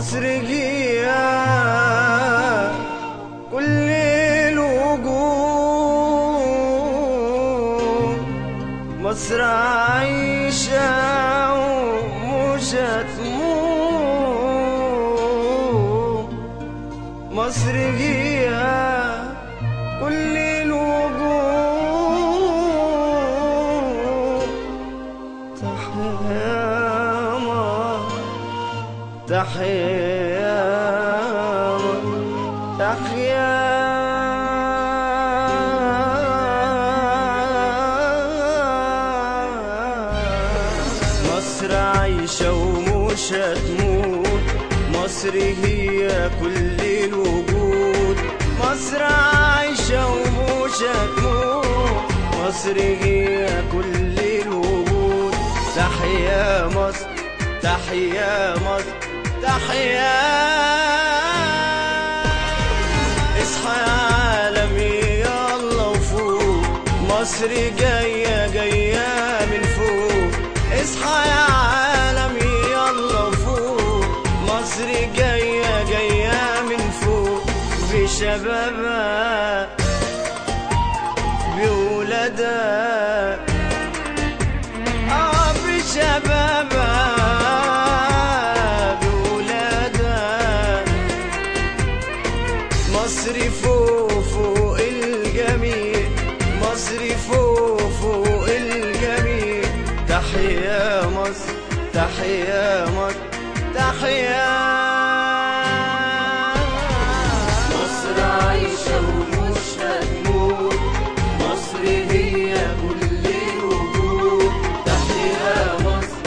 مصر هي كل الوجود، مصر عايشة ومش هتموت، مصر هي كل الوجود. تحيا مصر، تحيا مصر، تحيا مصر عايشة ومش هتموت، مصر هي كل الوجود، مصر عايشة ومش هتموت، مصر هي كل الوجود. تحيا مصر، تحيا مصر، تحيا. اصحى يا عالم يلا وفوق، مصر جاية جاية من فوق. اصحى يا عالم يلا وفوق، مصر جاية جاية من فوق، بشبابها بولادها، بشبابها بولادها. مصر فوق فوق الجميع، مصر فوق فوق الجميع. تحيا مصر، تحيا مصر، تحيا مصر. عايشة ومش هتموت، مصر هي كل الوجود. تحيا مصر،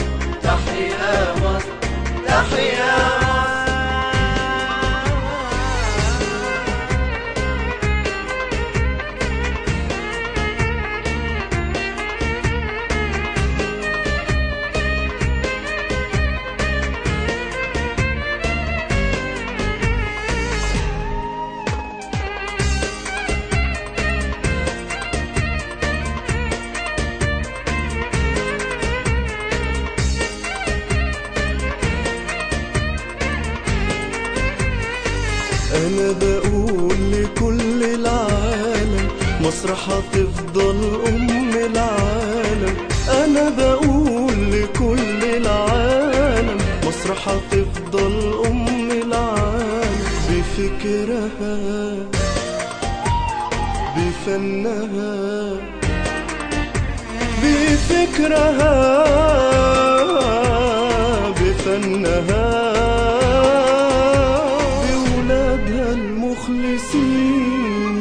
تحيا مصر، تحيا مصر. أنا بقول لكل العالم مصر هتفضل أم العالم. أنا بقول لكل العالم مصر هتفضل أم العالم، بفكرها بفنها، بفكرها بفنها، المخلصين.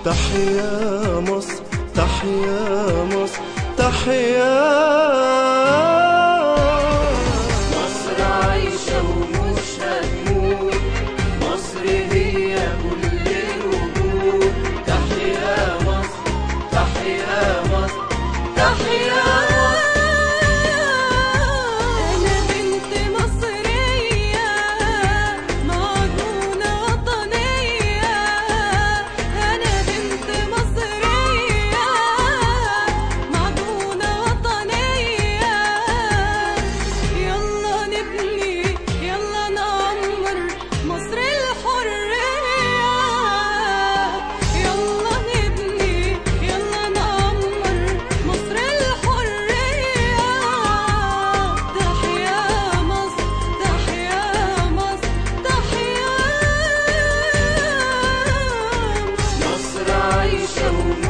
تحيا مصر، تحيا مصر، تحيا مصر. عايشة ومش هتموت، مصر هي كل الوجود. تحيا مصر، تحيا مصر، تحيا. مصر عايشة.